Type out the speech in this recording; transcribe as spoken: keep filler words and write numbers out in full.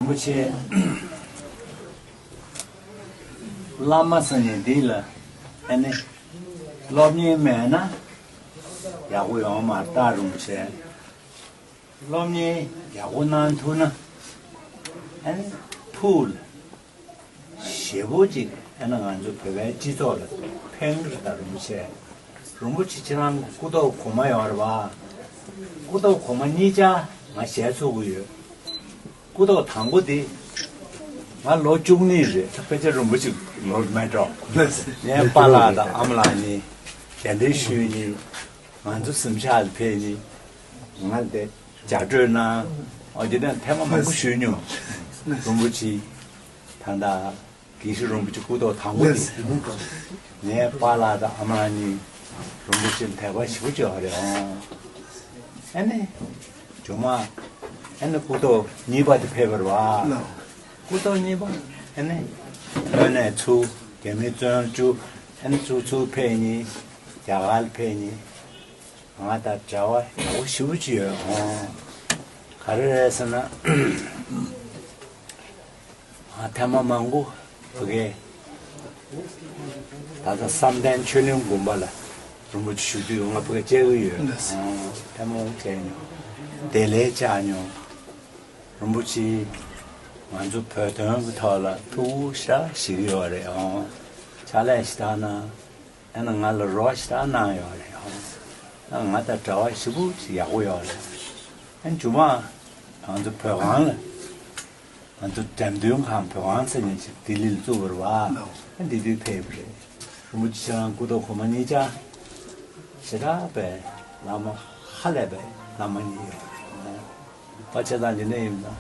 པོ་ཆེ། བླ་མ་ཟེར་ནས་འདི་ལ་ཨ་ནི་སློབ་གཉེར་མེད་ན་ཡག་པོ་ཡོང་མ་རེད། རིན་པོ་ཆེ། སློབ་གཉེར་ཡག་པོ་གནང་ཐུབ་ན་ཨ་ནི་ཕུགས་ལ་ཞེ་པོ་ཅིག་ཨ་ནི་ང་ཚོ་བོད་པའི་སྤྱི་ཚོགས་ལ་ཕན་གྱི་རེད་ད། རིན་པོ་ཆེ། རིན་པོ་ཆེ་ཁྱེད་རང་སྐུ་ཐོག་གོང་མ་ཡོད་རེད་པ། སྐུ་ཐོག་གོང་མ་གཉིས་ཆ་ང་ཞལ་འཚོ་གི་ཡོད། སྐུ་ཐོག་དང་པོ་དེ་ང་ལོ་བཅུ་གཉིས་རེད། ད་ཕལ་ཆེར་རིན་པོ་ཆེ་ལོ་མེད་འགྲོ། ངའི་པཱ་ལགས་དང་ཨ་མ་ལགས་གཉིས་གདན་འདྲེན་ཞུས་ནས་ང་ཚོ་གཟིམ་ཤག་ལ་ཕེབས་ནས་ང་དེ་ལྗགས་འགྲོས་གནང་། ཨོ་དེ་ནས་ཐེངས་མ་མང་པོ་ཞུས་མྱོང་། རིན་པོ་ཆེ་ད་ལྟ་དགེ་བཤེས་རིན་པོ་ཆེ་སྐུ་ཐོག་དང་པོ་དེ་ངའི་པཱ་ལགས་དང་ཨ་མ་ལགས་གཉིས་རིན་པོ་ཆེ་ལ་དད་པ་ཞེ་པོ་ཅིག་ཡོད་རེད། ཨོ་ཨ་ནི་མཇུག་མ་ཨ་ནི་སྐུ་ཐོག་གཉིས་པ་དེ་ཕེབས་པ་རེད་པ། སྐུ་ཐོག་གཉིས་པ་ཨ་ནི་ལྷོ་ནས་ཚུར་རྒྱ་མིའི་བཙོན་བཅུག་ཨ་ནི་ཚུར་ཚུར་ཕེབས་ནས་རྒྱ་གར་ལ་ཕེབས་ནས་ང་དང་འབྲེལ་བ་ཡག་པོ་ཞེ་པོ་ཅིག་ཡོད། ཨོ་ག་རེ་རེད་ཟེར་ན། ང་ཐེངས་མ་མང་པོ་ཕ་གི་ད་ལྟ་བསམ་གཏན་ཆོས་གླིང་དགོན་པ་ལ་རིན་པོ་ཆེ་བཞུགས་དུས་ང་ཕ་གི་བཅར་གི་ཡོད། ལགས། ཨོ་ཐེངས་མང་པོ་བཅར་མྱོང་། བདེ་ལེགས་བཅར་མྱོང་། རིན་པོ་ཆེ་ང་ཚོ་བོད་དོན་གྱི་ཐོག་ལ་ཐུགས་ཁུར་ཞེ་དྲག་བཞེས་ཀྱི་ཡོད་རེད། ཨོ་ཕྱག་ལས་ཞེ་དྲག་གནང་། ཨ་ནི་ང་ལ་རོགས་ཞེ་དྲག་གནང་ཡོད་རེད། ཨོ་ང་དང་འབྲེལ་བ་ཞེ་པོ་ཅིག་ཡག་པོ་ཡོད་རེད། ཨ་ནི་མཇུག་མ་ང་ཚོ་བོད་ཁང་ལ། ང་ཚོ་འགྲེམས་སྟོན་ཁང་བོད་ཁང་ཟེར་མཁན་ཞིག་ལྡི་ལི་ལ་བཙུགས་པ་རེད་པ། ཨ་འདི་དུས་ཕེབས་པ་རེད། རིན་པོ་ཆེ་ཁྱེད་རང་སྐུ་ཐོག་གོང་མ་གཉིས་ཆ་ཞེ་དྲག་པའི་བླ་མ་ཧ་ལས་པའི་བླ་མ་གཉིས་ཡོད་རེད། ཨ་བྱས་ཙང་འདི་ནས་ཡིན་ན་